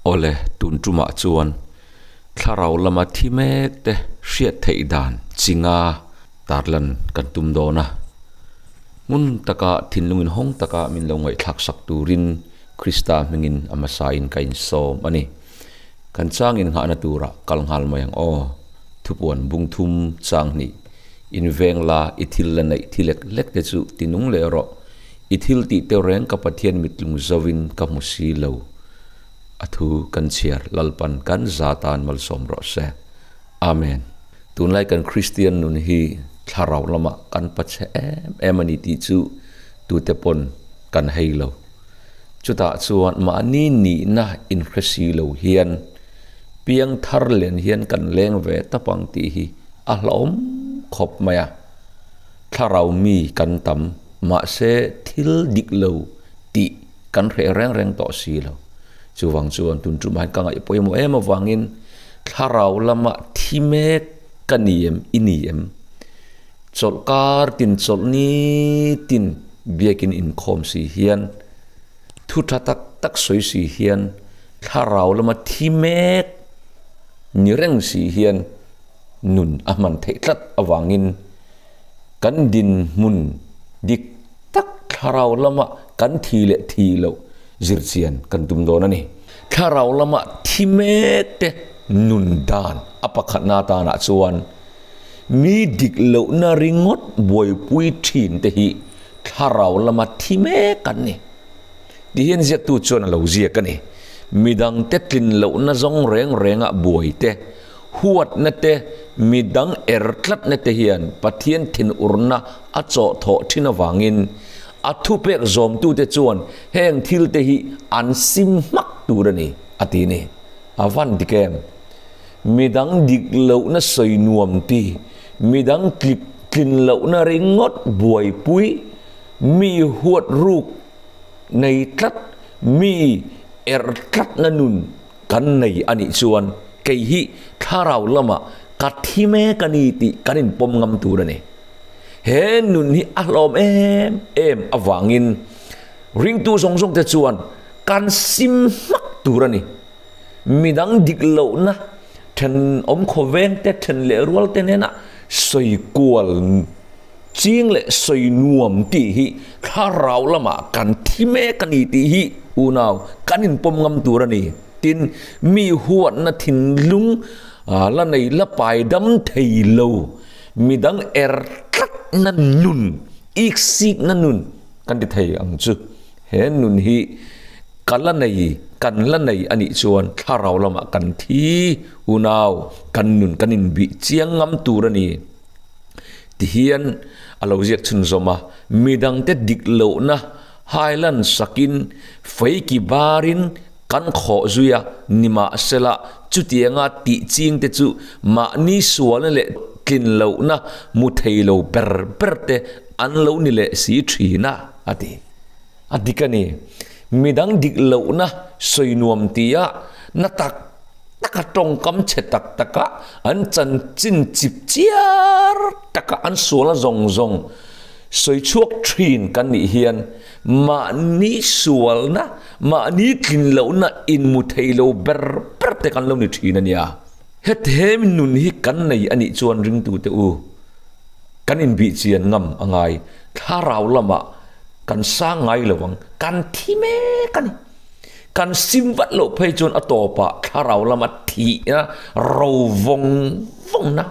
Awle, tun tumah chuan thlarau lama thi mek te hriat theih dan chinga tarlan kan tum dawn a. Ngun taka thinlung inhawng taka min lo ngaihthlak sak turin Krista hmingin a hmasain ka insawm a ni. Kan chang innghahna turah kal nghal mai ang aw. Thupuan bung thum chang hnih inveng la i thil la neih thi lek lek te chu ti nung leh rawh. I thil tih teuh reng ka Pathian mitlung zovin ka hmu si lo. A thu kan chhiar Lalpan kan za tan malsawm rawh se. Amen. Tunlai kan Kristian nun hi thlarau lamah kan pachhe em em a ni tih chu tute pawn kan hei lo. Chutah chuan mahni nihna inhre si lo hian piang thar len hian kan leng ve tap ang tih hi a hlauhawm khawp mai a. Thlarau mi kan tam mahse thil dik lo tih kan hreh reng reng tawh si lo. Chuvang chuan tun tumah hian ka ngaih pawimawh em avangin thlarau lama thi mek ka ni em i ni em? Chawlh kar tin chawlh ni tin biakin inkhawm si hian thu tha tak tak sawi si hian thlarau lama thi mek ni reng si hian nun a hman theih tlat avangin kan dinhmun dik tak thlarau lama kan thi leh thi loh zirchian kan tum dawn a ni. Thlarau lama thi mek te nun dan a pakhatna atanah chuan Mi dik lohna ringawt buaipui thin te hi thlarau lama thi mek an ni. Tihian ziaktu chuan a lo ziak a ni. Midang te tlin lohna zawng reng rengah buai te, huatna te, midang er tlatna te hian Pathian thinurna a chawhthawh thin avangin a thupek zawmtute chuan heng thil te hi an sim hmak tur a ni, a ti ni. A van dik em? Midang dik lohna sawi nuam ti, midang tlik tlin lohna ringawt buaipui, mi huat ruk nei tlat, mi er tlatna nun kan nei a nih chuan kei hi thlarau lamah ka thi mek a ni tih kan inpawm ngam tur a ni. He nun hi a hlawm em em avangin ringtu zawng zawng te chuan kan sim hmak tur a ni. Midang dik lohna thenawm khawveng te, then leh rual te nena sawi kual ching leh sawi nuam tih hi thlarau lamah kan thi mek a ni tih hi unau kan inpawm ngam tur a ni. Tin, mi huatna thinlung la nei la pai dam thei lo, midang er tlatna nun, iksikna nun kan ti thei ang chu. He nun hi ka la nei, kan la nei a nih chuan thlarau lamah kan thi unau, kan nun kan inbih chiang ngam tur a ni. Tihian a lo ziak chhunzawm a, midangte dik lohna hailan sakin feiki barin kan khawh zui a, nimahsela chutianga tih chingte chu mahni sualna leh tlin lohna mu thei lo ber ber te an lo ni leh si thin a, a ti. A dik a ni. Midang dik lohna sawi nuam tia na tak taka tawngkam chhe tak taka an chanchin chip chiar taka an sualna zawng zawng sawi chhuak thin kan nih hian mahni sualna, mahni tlin lohna inmu thei lo ber ber te kan lo ni thin a nia. Hethem nun hi kan nei a nih chuan ringtute u kan inbihchian ngam a ngai. Thlarau lamah kan sang ngai lo ang, kan thi mek a ni. Kan sim vat loh phei chuan a tawpah thlarau lama thihna ro vawng vawngna,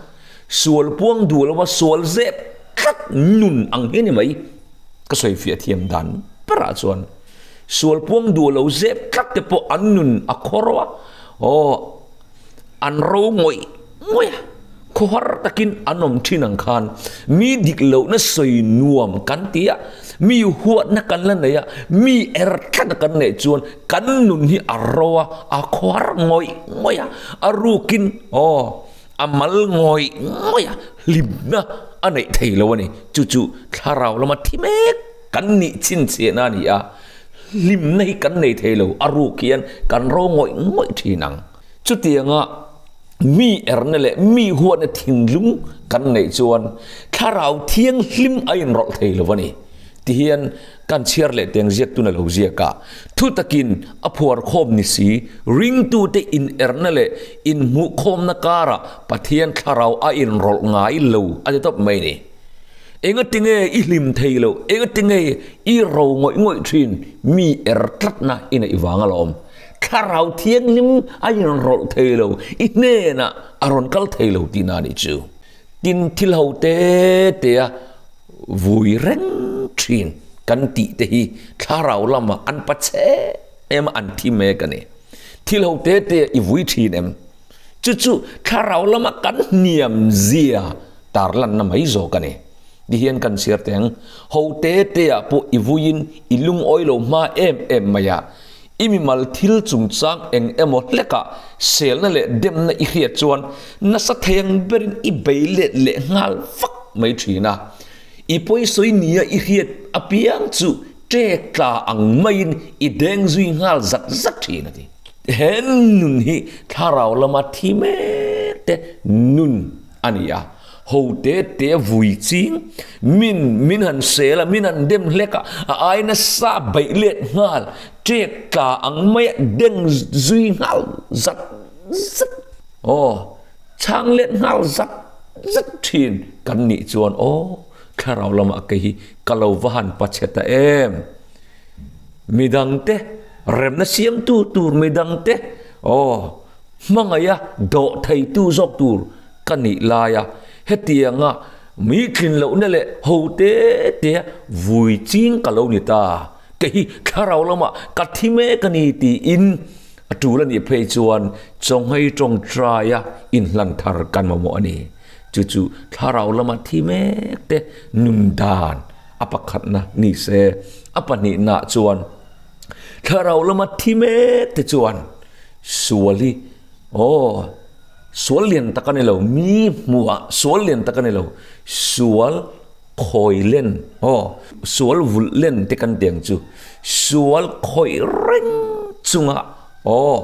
sual puang duh lova sual zep tlat nun ang hi a ni mai. Ka sawi fiah thiam dan berah chuan sual puang duh lo zep tlat te pawh an nun a khawr a, aw an ro ngawih ngawih a, khawhar takin an awm thin ang khan mi dik lohna sawi nuam kan ti a, mi huatna kan la nei a, mi er tlatna kan neih chuan kan nun hi a ro a, a khawhar ngawih ngawih a, a rukin aw a mal ngawih ngawih a, hlimna a neih thei lo a ni. Chu chu thlarau lama thi mek kan nih chhinchhiahna a ni a. Hlimna hi kan nei thei lo, a ruk hian kan ro ngawih ngawih thin ang. Chutianga mi erna leh mi huatna thinlung kan neih chuan thlarau thianghlim a inrawlh thei lo a ni. Ti hian kan chhiar leh teng ziaktun a lo ziak a. Thu takin a phuar khawm ni si, ringtute inerna leh inhmuhkhawmna karah Pathian thlarau a inrawlh ngai lo a ti tawp mai ni. Engatinge i hlim thei loh, engatinge i ro ngawih ngawih thin, mi er tlatna i neih vang alawm. Thlarau thianghlim a inrawlh thei lo, i hnenah a rawn kal thei lo tihna a nih chu. Tin, thil ho te tea vui reng thin kan tih te hi thlarau lamah an pa chhe em a, an thi mek a ni. Thil ho te tea i vui thin em? Chu chu thlarau lama kan hniam zia tarlanna mai zawk a ni. Tihian kan chhiar teng, ho te teah pawh i vuiin i lungawi lo hma em em mai a, i mimal thil chungchang eng emaw hlekah selna leh demna i hriat chuan nasa thei ang berin i bei let leh nghal vak mai thin a. I pawisawi nia i hriat apiang chu ṭek tla ang maiin i deng zui nghal zat zat thin a ti. He nun hi thlarau lama thi mek te nun a ni a, ho te te vui ching, min min han sel a, min han dem hlek a, a ai nasa beih let nghal, ṭek tla ang maia deng zui nghal zat zat, aw, chhang let nghal zat zat ṭhin kan nih chuan aw, thlarau lamah kei hi ka lo va han pachhe ta em. Midangte remna siamtu tur midangte aw hmangaiha dawh theitu zawk tur ka nih laia hetianga mi tlin lohna leh ho te te vui ching ka lo ni ta. Kei hi thlarau lamah ka thi mek a ni tiin a tul a nih phei chuan chawnghei tawngtaia inhlan thar kan mamawh a ni. Chu chu thlarau lama thi mek te nun dan A pakhatna ni se, a pahnihna chuan thlarau lama thi mek te chuan sual hi aw sual lian tak a ni lo, mi hmuhah sual lian tak a ni lo, sual khawi len aw sual vulh len te kan tih ang chu, sual khawih reng chunga aw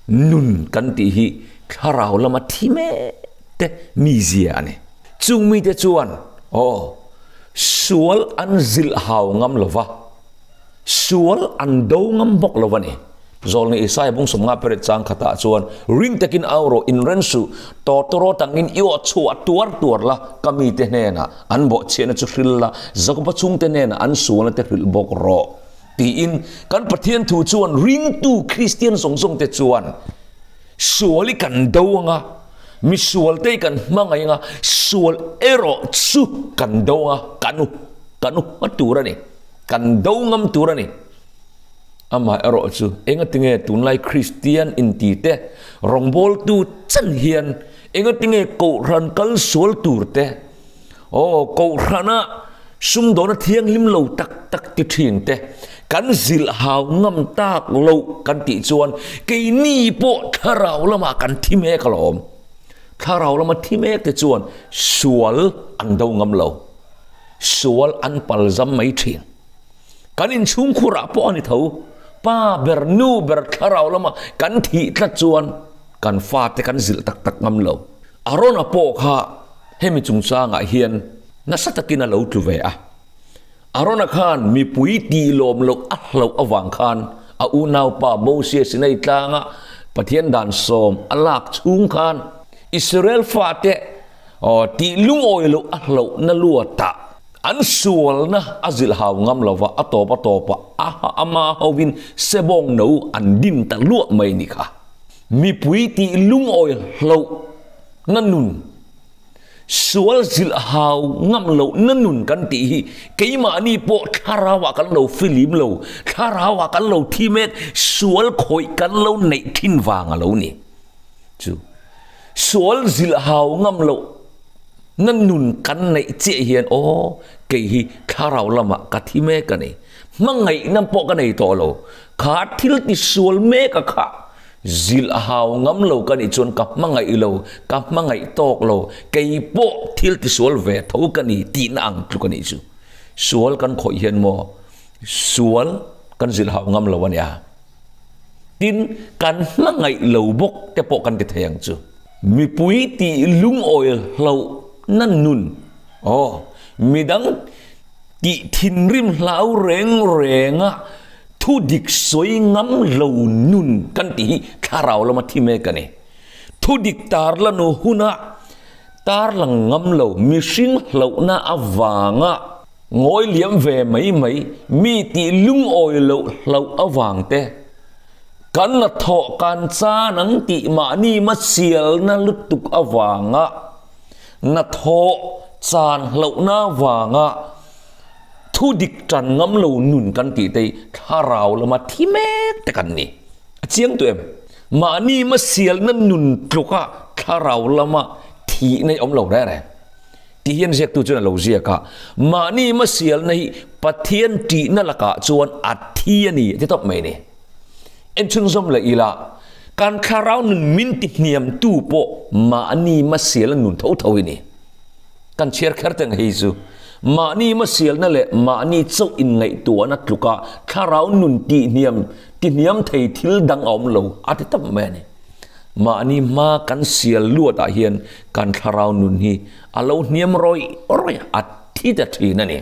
nun kan tih hi thlarau lama thi mek te mizia a ni. Chung mite chuan, Aw, sual an zilh hau ngam lo va, sual an do ngam bawk lo a ni. Zawlnei Isaiah bung sawmnga pariat chang khatah chuan, Ring takin au rawh, inren suh, tawtawraw tangin i aw chhuah tuar tuar la, ka mite hnenah an bawhchhiahna chu hril la, Jakoba chhungte hnenah an sualna te hrilh bawk rawh, tiin kan Pathian thu chuan ringtu Kristian zawng zawngte chuan Sual i kan do anga, mi sualte i kan hmangaih anga, sual erawh chu kan do anga, kan u, kan u hma tur a ni, kan do ngam tur a ni. Amah erawh chu engatinge tunlai Kristian intite rawngbawltu chen hian engatinge Kohhran kal sual tur te, Aw, Kohhrana sumdawna thianghlim lo tak tak ti thin te, kan zilh hau ngam tak loh kan tih chuan keini pawh thlarau lamah kan thi mek alawm. Thlarau lama thi mek te chuan sual an do ngam lo. Sual an palzam mai thin. Kan inchhungkhurah pawh a ni tho. Pa ber, nu ber thlarau lama kan thih tlat chuan kan fate kan zilh tak tak ngam lo. Arona pawh kha Hemi chungchangah hian nasa takin a lo tlu ve a. Arona khan mipui tih lawm loh a hlauh avang khan a unaupa Mosia Sinai tlanga Pathian dan sawm a lak chhung khan Israel fate tih lungawi loh a hlauhna luatah an sualna a zilh hau ngam lova a tawp a tawpah a ama hovin sebawng no an din ta luah mai ni kha. Mipui tih lungawi hlauh na nun, sual zilh hau ngam loh na nun kan tih hi keimahni pawh thlarauah kan lo filim lo, thlarauah kan lo thi mek, sual khawih kan lo neih thin vang a lo ni. Chu sual zilh hau ngam loh na nun kan neih chiah hian aw kei hi thlarau lamah ka thi mek a ni, hmangaihna pawh ka nei tawh lo, kha thil ti sual mek a kha Zilh a hau ngam lo ka nih chuan ka hmangaih lo, ka hmangaih tawk lo, kei pawh thil tisual ve tho ka ni tihna ang tluk a nih chu. Sual kan khawih hian maw sual kan zilh hau ngam lo a nia. Tin, kan hmangaih lo bawk te pawh kan ti thei ang chu. Mipui tih lungawi hlauhna nun, aw, midang. Tih thinrim hlau reng renga thu dik sawi ngam lo nun kan tih hi thlarau lama thi mek a ni. Thu dik tarlan huna tarlang ngam lo mihring hlauhna avanga ngawi liam ve mai mai mi tih lungawi loh hlauh avang te kan la thawh kan chan ang tih mahni masialna lutuk avanga Hnathawh chan hlauhna vanga thu dik tan ngam lo nun kan tih te hi thlarau lama thi mek te kan ni. A chiang tawh em? Mahni hmasialna nun tluka thlarau lama thihna hi a awm lo reng reng. Tih hian ziaktu chuan a lo ziak a, mahni hmasialna hi Pathian ṭihna lakah chuan a thi a ni a ti tawp mai a ni. Enchhunzawm leh ila, kan thlarau nun min ti hniamtu pawh mahni hmasialna nun tho tho hi ni. Kan chhiar kher teng hei chu mahni hmasialna leh mahni chauh inngaihtuahna tluka thlarau nun tihhniam tihniam thei thil dang a awm lo a ti tawp mai a ni. Mahni hma kan sial luatah hian kan thlarau nun hi a lo hniam rawih rawih a, a thi ta thin a ni.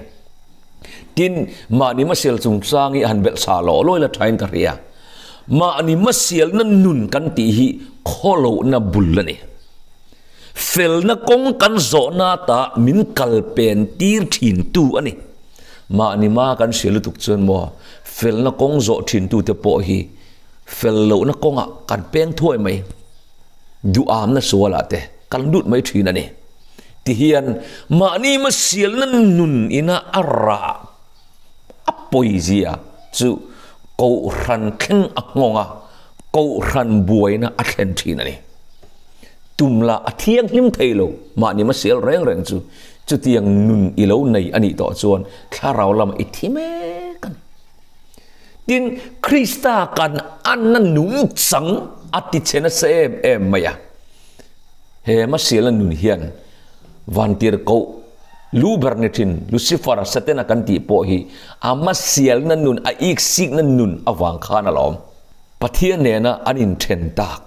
Tin, mahni hmasial chungchang hi a han belh sa lawh lawi la thain ka hria. Mahni hmasialna nun kan tih hi khawlohna bul a ni. Felna kawng kan zawhna ata min kal pen tir thintu a ni. Mahni hma kan hria lutuk chuan maw, felna kawng zawh thintute pawh hi fel lohna kawngah kan peng thuai mai. Duhamna sualah te kan lut mai thin a ni. Tihian mahni hmasialna nun ina a rah a pawizia chu kohhran thleng a nghawng a, kohhran buaina a thlen thin a ni. Tum lah a thianghlim thei lo, mahni hmasial reng reng chu chutiang nun i lo nei a nih tawh chuan thlarau lamah i thi mek a ni. Tin, Krista kan anna nungchang a tichhe nasa em em mai a. He hmasialna nun hian vantirhkoh lu ber ni thin Lucifer, Satana kan tih pawh hi a hmasialna nun, a iksikna nun avang khan a lawm. Pathian nena an inthen tak.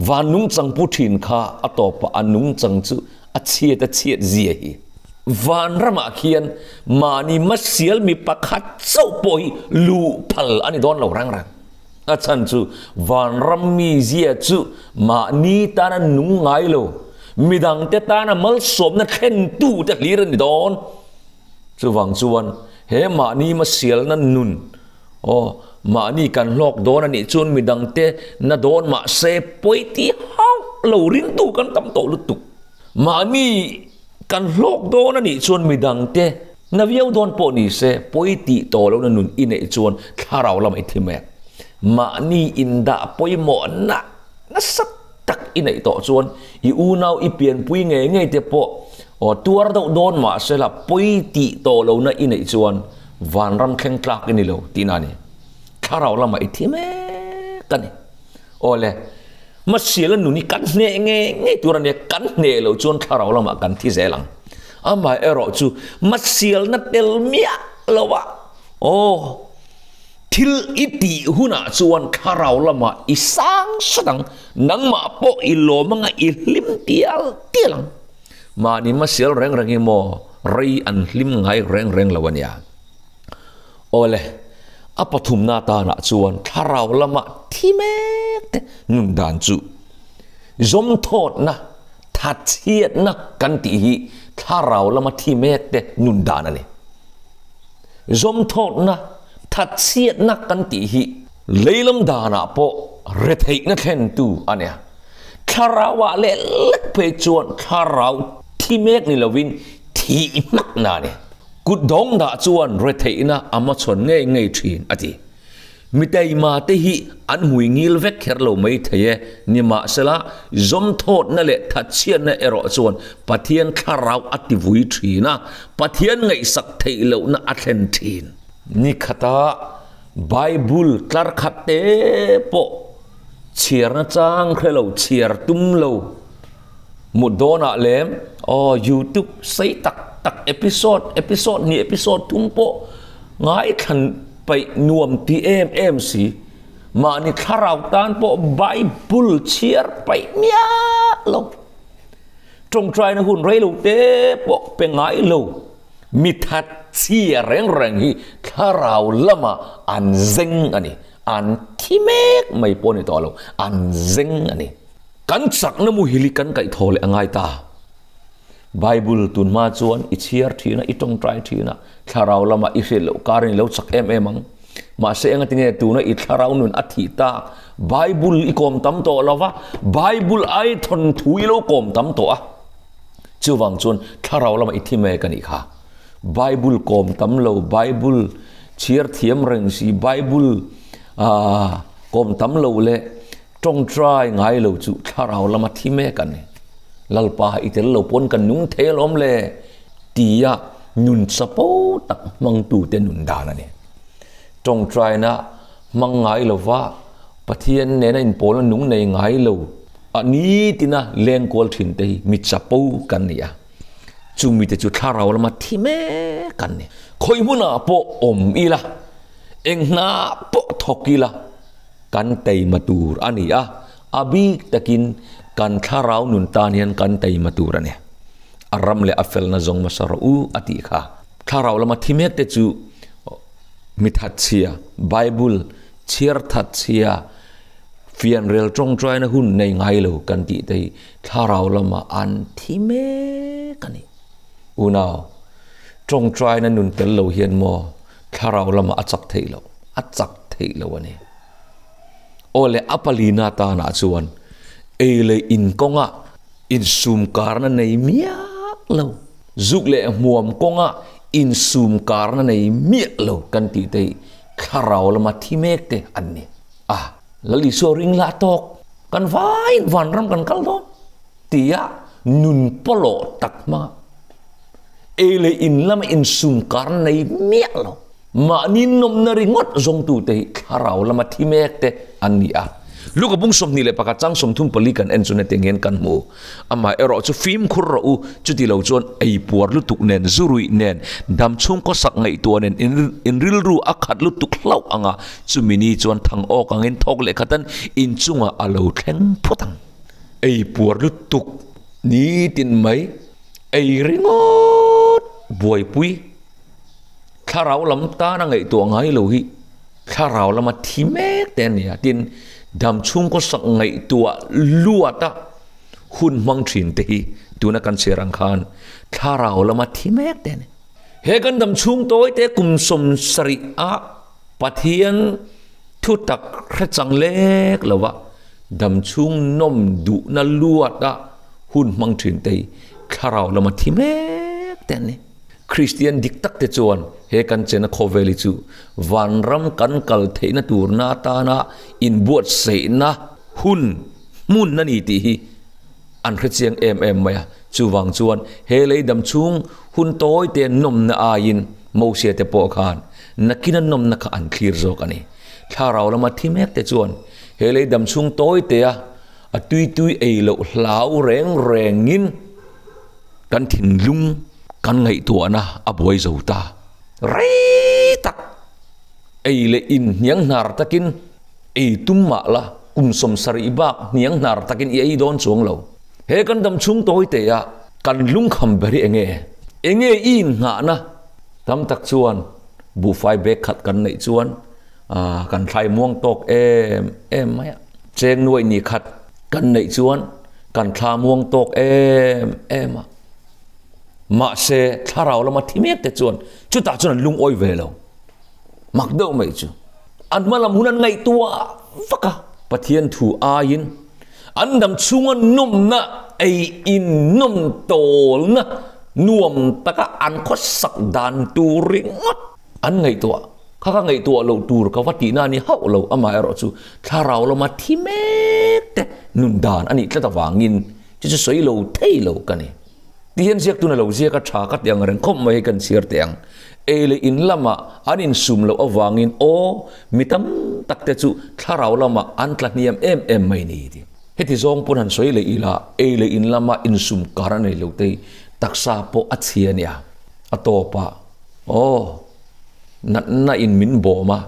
Van nungchang pu thin kha a tawpah a nungchang chu a chhiat a chhiat zia hi. Van ramah khian mahni hmasial mi pakhat chauh pawh hi luh phal a ni dawn lo reng reng. A chhan chu vanram mizia chu mahni tana nung ngai lo, midangte tana malsawmna thlentu te hlir a ni dawn. Chuvang chuan he mahni hmasialna nun, aw, mahni kan hlawk dawn a nih chuan midangte na dawn mahse pawi ti hauh lo ringtu kan tam tawh lutuk. Mahni Kan hlawk dawn a nih chuan midangte na viau dawn pawh ni se, pawi tih tawh lohna nun i neih chuan thlarau lamah i thi mek. Mahni indah pawimawhna nasa tak i neih tawh chuan i unau i pianpui ngei ngei te pawh aw tuar deuh dawn mah sela pawi tih tawh lohna i neih chuan vanram thleng tlak i ni lo tihna a ni. Thlarau lamah i thi mek a ni. Awle. Hmasiala nun hi kan hneh ngei ngei tur a nia, kan hneh loh chuan thlarau lamah kan thi zel ang. Amaherawh chu hmasialna tel miah lo a, aw, thil i tih hunah chuan thlarau lamah i sang sat ang, nangmah pawh i lawm anga i hlim tial tial ang. Mahni hmasial reng reng hi maw rei an hlim ngai reng reng lo a nia. Awle, a pathumna tanah chuan thlarau lama thi mek te nun dan chu zawmthawtna, thatchhiatna kan tih hi thlarau lama thi mek te nun dan a ni. Zawmthawtna, thatchhiatna kan tih hi leilam danah pawh retheihna thlentu a nia. Thlarauah leh lek phei chuan thlarau thi mek ni lovin thih hmakna a ni. Kut dawng dah chuan retheihna a hmachhawn ngei ngei thin, a ti. Miteima te hi an hmui ngil vek kher lo mai thei e, nimahsela zawmthawtna leh thatchhiatna erawh chuan Pathian thlarau a ti vui thin a, Pathian ngaihsak theih lohna a thlen thin. Ni khata Bible tlar khat te pawh chhiarna chang hre lo, chhiar tum lo, Mut dawnah lem aw youtube sei tak tak episode episode hnih episode thum pawh ngaithlan paih nuam ti em em si. Mahni thlarau tan pawh Bible chhiar paih miah lo. Tawngtaina hun rei lo te pawh pe ngai lo. Mi thatchhia reng reng hi thlarau lamah an zeng a ni. An thi mek mai pawh a ni tawh lo, an zeng a ni. Kan chakna muhil hi kan kaihthawh leh a ngai ta. Bible tun hma chuan i chhiar thin a, i tawngtai thin a, thlarau lamah i hriat loh karin i lo chak em em ang. Mahse engati nge tuna i thlarau nun a thih tak? Bible i kawm tam tawh lo va, Bible ai thawnthu i lo kawm tam tawh a. Chuvang chuan thlarau lamah i thi mek a nih kha. Bible kawm tam lo, Bible chhiar thiam reng si, Bible kawm tam lo leh tawngtai ngai lo chu thlarau lama thi mek a ni. Lalpa i tel lo pawn kan nung thei alawm le tia nun chapo tak hmangtute nun dan a ni. Tawngtaina hmang ngai lova Pathian nena inpawlna nung nei ngai lo a nitina lengkual thin te hi mi chapo kan ni a. Chu mite chu thlarau lama thi mek kan ni. Khawi hmunah pawh awm ila, eng hna pawh thawk ila kan teima tur a ni a, a bik takin kan thlarau nun tan hian kan teima tur a ni. A ram leh a felna zawng hmasa rawh u a tih kha. Thlarau lama thi mek te chu mi thatchhia, Bible chhiar thatchhia, fianrel tawngtaina hun nei ngai lo kan tih te hi thlarau lama an thi mek a ni. Unau, tawngtaina nun tel lo hian maw thlarau lama a chak theih loh, a chak theih loh a ni. Aw le a palina tanah chuan ei leh in kawnga insum karna nei miah lo, zuk leh hmuam kawnga insum karna nei miah lo kan tih te hi thlarau lama thi mek te an ni. A, Lal Isua ring lah tawk, kan vaiin vanram kan kal dawn tia nun pawlawh tak hmanga ei leh in lama insum kar nei miah lo, mahni nawmna ringawt zawngtute hi thlarau lama thi mek te an ni a. Luka bung 21 chang 34 kan en chu hetiang hian kan hmu. Amaherawh chu fimkhur rawh u, chuti lo chuan ei puar lutuk nen, zu ruih nen, dam chhung khawsak ngaihtuah nen in rilru a khat lutuk hlauh ang a, chumi ni chuan thang awk angin thawk leh khatan inchungah a lo thleng phawt ang. Ei puar lutuk nitin mai, ei ringawt buaipui, thlarau lam tana ngaihtuah ngai lo hi thlarau lama thi mek te a ni a, tin dam chhungkaw sak ngaihtuah luat a hun hmang thin te hi tuna kan chhiar ang khan thlarau lama thi mek te a ni. He kan dam chhung tawi te kum 70 a Pathian thu tak hre chang lek lo va dam chhung nawm duhna luat a hun hmang thin te hi thlarau lama thi mek te a ni. Kristian dik tak te chuan he kan chena khawvel hi chu vanram kan kal theihna turna atana inbuatsaihna hun hmun a ni tih hi an hre chiang em em mai a. Chuvang chuan he lei dam chhung hun tawi te nawmna aiin Mosia te pawh khan nakina nawmna kha an thlir zawk a ni. Thlarau lama thi mek te chuan he lei dam chhung tawi tea a tui tui ei loh hlau reng rengin Kan thinlung kan ngaihtuahna a buai zo ta. Rei tak ei leh in hniang hnar takin ei tum mah la, kum 70 bak hniang hnar takin i ei dawn chuang lo. He kan dam chhung tawi te a kan lungkham ber hi enge? Enge i innghahna? Tam tak chuan buhfai bag khat kan neih chuan kan thlai muang tawk em em mai a. Cheng nuaih ni khat kan neih chuan Kan thla muang tawk em em a. Mahse, thlarau lama thi mek te chuan chutah chuan an lungawi ve lo. Mak deuh mai chu. An hma lam hun an ngaihtuah vak a. Pathian thu aiin an dam chhunga nawmna ei in nawm tawlna nuam taka an khawsak dan tur ringawt an ngaihtuah. Kha ka ngaihtuah loh tur ka va tihna a ni hauh lo, amaherawh chu thlarau lama thi mek te nun dan a nih tlat avangin chu chu sawi lo thei lo ka ni. Ti hian ziaktuna lo ziak a tha ka ti ang reng khawp mai hi kan chhiar teh ang. Ei leh in lamah an insum loh avangin aw mi tam tak te chu thlarau lamah an tla hniam em em mai ni ti. Heti zawng pawn han sawi leh ila ei leh in lama insum kar a nei lo te hi taksa pawh a chhia nia. A tawpah aw. Natna in min bawm a,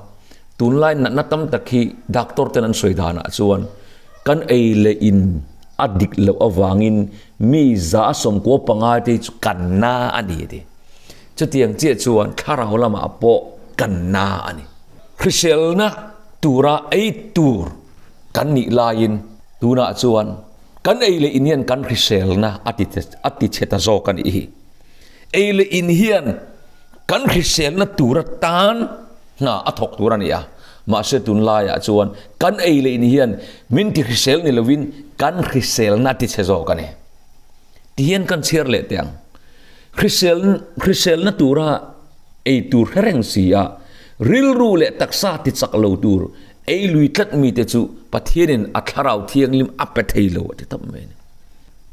tunlai natna tam tak hi doctor ten an sawi danah chuan kan ei leh in a dik loh avangin mi 95 te hi chu kan na a ni a ti. Chutiang chiah chuan thlarau lamah pawh kan na a ni. Hriselna tura ei tur kan nih laiin tunah chuan kan ei leh in hian kan hriselna a ti a ti chhe ta zawk a nih hi. Ei leh in hian kan hriselna tur atan hna a thawk tur a ni a, mahse tunlaiah chuan kan ei leh in hian min ti hrisel ni lovin kan hriselna a ti chhe zawk a ni. Tihian kan chhiar leh teh ang. Hrisel hriselna tura ei tur hre reng si a, rilru leh taksa ti chak lo tur ei lui tlat mite chu Pathianin a thlarau thianghlim a pe thei lo a ti tawp mai a ni.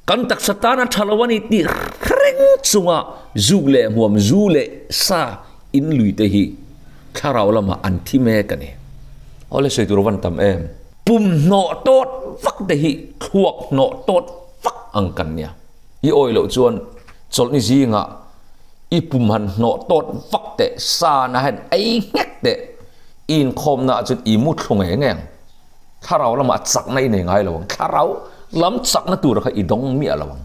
Kan taksa tan a tha lo a ni tih reng chunga zuk leh hmuam zu leh sa in lui te hi thlarau lamah an thi mek a ni. Awle sawi tur a van tam em? Pum hnawh tawt vak te hi thluak hnawh tawt vak ang kan nia. I awih loh chuan chawlhni zingah i pum han hnawh tawt vak teh, san a han ei nghek teh, i inkhawmna ah chuan i mu thlu ngei ngei ang. Thlarau lamah chakna i nei ngai lo ang. Thlarau lam chakna tura kha i dawng miah lo ang.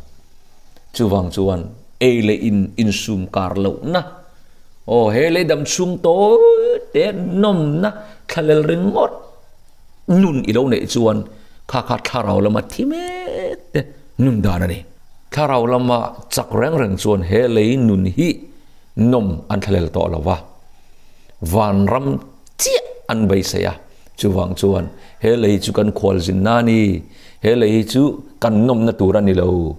Chuvang chuan ei leh in insum kar lohna, aw he lei dam chhung tawi te nawmna thlalel ringawt nun i lo neih chuan kha kha thlarau lama thi mek te nun dan a ni. Thlarau lama chak reng reng chuan he lei nun hi nawm an thlalel tawh lo va, vanram chiah an beisei a. Chuvang chuan he lei chu kan khualzinna a ni, he lei hi chu kan nawmna tur a ni lo,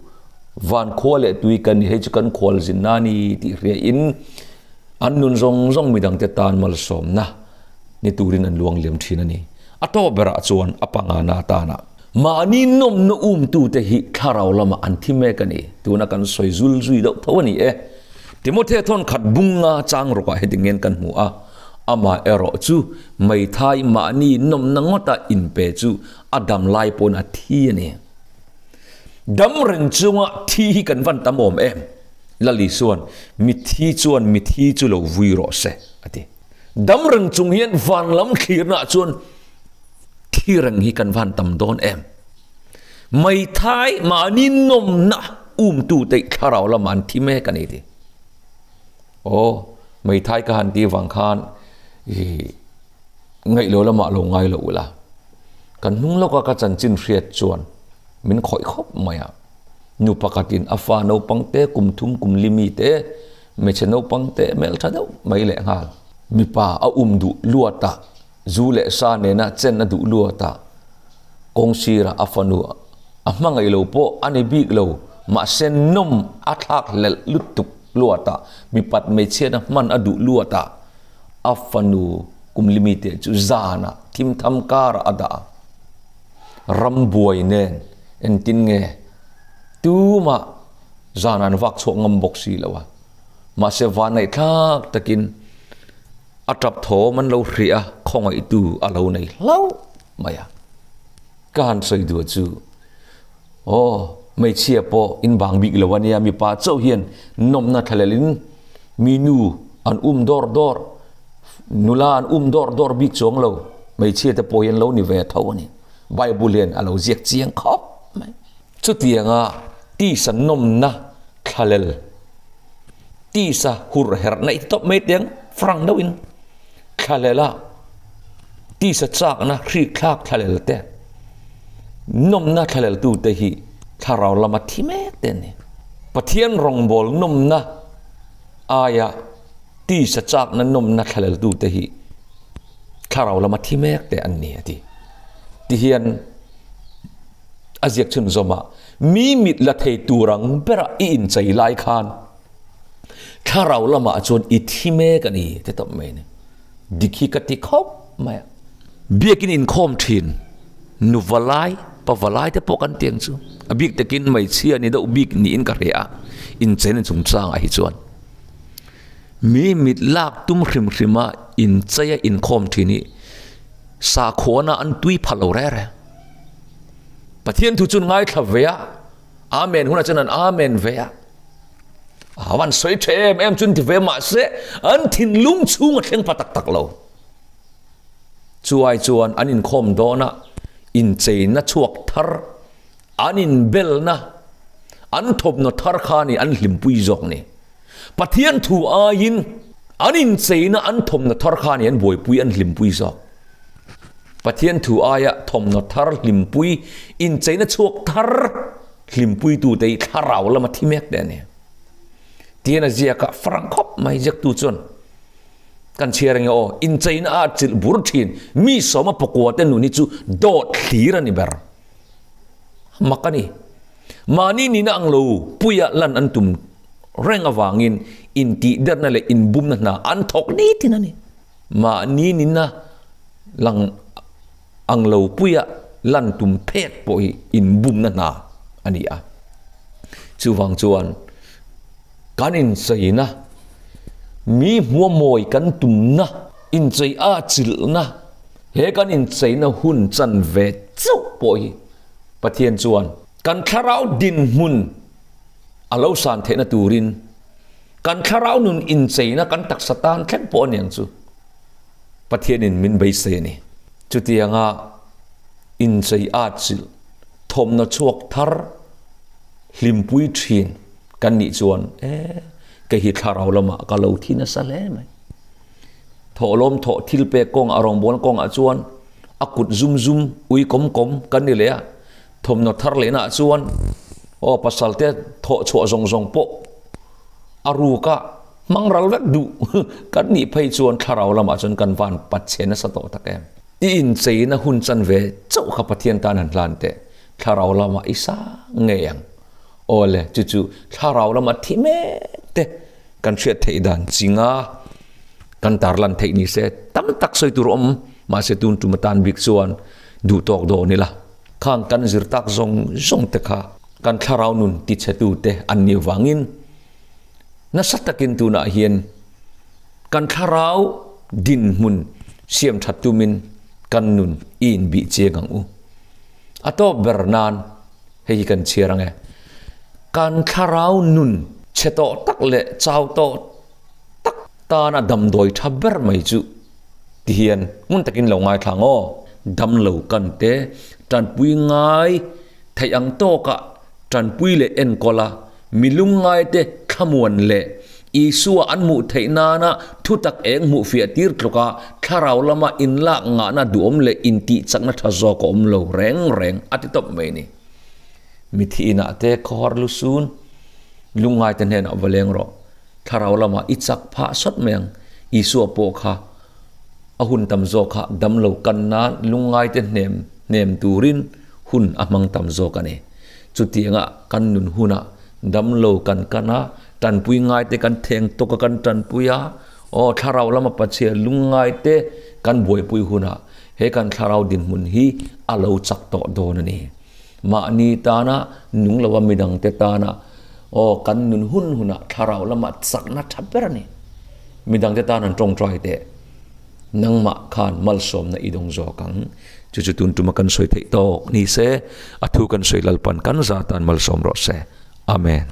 van khua leh tui kan ni, hei chu kan khualzinna a ni tih hriain an nun zawng zawng midangte tan malsawmna ni turin an luang liam thin a ni. A tawp berah chuan a pangana atana mahni nawmna umtute hi thlarau lamah an thi mek a ni. Tuna kan sawi zul zui deuh tho a ni e. Timothea thawn khat bunga chang rawkah heti ngen kan hmu a, amah erawh chu meithai mahni nawmna ngawta inpe chu a dam lai pawn a thi a ni. Dam reng chunga thi hi kan van tam awm em? Lali chuan, Mithi chuan mithi chu lo vui rawh se, a ti. Dam reng chung hian van lam thlirnaah chuan thi reng hi kan van tam dawn em? Meithai mahni nawmna umtute thlarau lamah an thi mek a ni ti. Aw, meithai ka han tih vang khan i ngaih lo lamah lo ngai lo ula. Kan hnung lawka ka chanchin hriat chuan min khawih khawp mai a. Nu pakhatin a fa naupang te kum thum kum li mi te Hmeichhe naupang te hmel tha deuh mai leh nghal. Mipa a um duh luat a, zu leh sa nena chen a duh luat a, kawng sirah a fanu a hmangaih lo pawh a ni bik lo, mahse nawm a thlak hlelh lutuk luat a, mipat hmeichhiatna hman a duh luat a, a fanu kum limite chu zanah thimtham karah a dah a. Rambuai nen engtin nge tumah Zan an vak chhuak ngam bawk si lo a, mahse vanneihthlak takin a tap thawm an lo hrih a, khawngaihtu a lo nei hlauh mai a. Ka han sawi duh chu, aw, hmeichhia pawh in bang bik lo a nia, mipa chauh hian nawmna thlalelin mi nu an um dawr dawr, nula an um dawr dawr bik chuang lo, hmeichhia te pawh hi an lo ni ve tho a ni. Bible hian a lo ziak chiang khawp mai. Chutianga tisa nawmna thlalel, tisa hur herhna i ti tawp mai teng frank deuhin thlalela tisa chakna hrikthlak thlalel te, nawmna thlalel tute hi thlarau lama thi mek te an ni. Pathian rawngbâwl nawmna aia tisa chakna nawmna thlalel tute hi thlarau lama thi mek te an ni a ti. Tihian. A ziak chhunzawm a, Mi mit la thei tur ang berah i inchei lai khan thlarau lamah chuan i thi mek a ni ti tawp mai a ni. Dik hi ka ti khawp mai a. Biakin inkhawm thin nu valai, pa valai te pawh kan ti ang chu. A bik takin hmeichhia ni deuh bik niin ka hria a, incheina chungchangah hi chuan. Mi mit lak tum hrim hrima incheia inkhawm thin hi sakhuana an tui pha lo reng reng. Pathian thu chu ngaithla ve a, Amen hunah chuan an Amen ve a. A van sawi tha em em chu an ti ve mahse an thinlung chhung a thleng pha tak tak lo. Chuai chuan an inkhawm dawn a, incheina chhuak thar, an inbelna, an thawmhnaw thar kha ni an hlimpui zawk ni. Pathian thu aiin an incheina an thawmhnaw thar kha ani an buaipui an hlimpui zawk. Pathian thu aia thawmhnaw thar hlimpui, incheina chhuak thar hlimpuitute hi thlarau lama thi mek te a ni. Tihian a ziak a, frank khawp mai ziaktu chuan kan chhiar ange aw, incheina a chilh bur thin, mi sawma pakua te nun hi chu dawt hlir a ni ber. Mak a ni. Mahni nihna ang lo puia lan an tum reng avangin intihderna leh inbumna hna an thawk nitin a ni. Mahni nihna lang ang lo puia lan tum phet pawh hi inbumna hna a ni a. Chuvang chuan kan incheina, mi hmua mawi kan tumna, inchei a chilhna, he kan incheina hun chanve chauh pawh hi Pathian chuan kan thlarau dinhmun a lo san theihna turin kan thlarau nun incheina kan taksa tan thleng pawh a niang chu Pathianin min beisei a ni. Chutianga inchei atchilh thawmhnaw chhuak thar hlimpui thin kan nih chuan e kei hi thlarau lamah ka lo thi nasa hle mai. Thawhlawm thawh thil pek kawngah rawngbawlna kawngah chuan a kut zum zum ui kawm kawm kan ni leh a, thawmhnaw thar lehna ah chuan aw pasal te thawh chhuah zawng zawng pawh a ruk a hmang ral vek duh kan nih phei chuan thlarau lamah chuan kan van pat chhe nasa tawh tak em. I incheina hun chan ve chauh kha Pathian tan han hlan teh, thlarau lamah i sang ngei ang. Aw le, chu chu thlarau lama thi mek te kan hriat theih dan chinga kan tarlan theih ni se tam tak sawi tur awm mahse tun tum atan bik chuan duh tawk dawn ila khang kan zir tak zawng zawng te kha kan thlarau nun tichhe tu te an nih vangin nasa takin tunah hian kan thlarau dinhmun siam that tumin kan nun i inbih chiang ang u. A tawp ber nan hei hi kan chhiar ang e. Kan thlarau nun chhe tawh tak leh chau tawh tak tana damdawi tha ber mai chu ti hian ngun takin lo ngaithla ang aw. Damlo kan te tanpui ngai theih ang tawkah tanpui leh enkawl a, mi lungngai te thlamuan leh Isua an hmuh theih nana thutak eng hmuh fiah tir tluka thlarau lama inlak ngahna duhawm leh intihchakna tha zawk a awm lo reng reng a ti tawp mai ni. Mithi inah te khawhar lusun lungngai te hnenah va leng rawh. Thlarau lamah i chak phah sawt mai ang. Isua pawh kha a hun tam zawk kha damlo kan nan lungngai te hnem hnem turin hun a hmang tam zawk a ni. Chutianga kan nun hunah damlo kan kan a, tanpui ngai te kan theng tawk a kan tanpui a, aw thlarau lama pachhia lungngai te kan buaipui hunah he kan thlarau dinhmun hi a lo chak tawh dawn a ni. Mahni tana nung lova midangte tana aw kan nun hun hunah thlarau lama chakna tha ber a ni. Midangte tan an tawngtai teh nangmah khan malsawmna i dawng zawk ang. Chu chu tun tuma kan sawi theih tawk ni se, a thu kan sawi Lalpan kan za tan malsawm rawh se. Amen.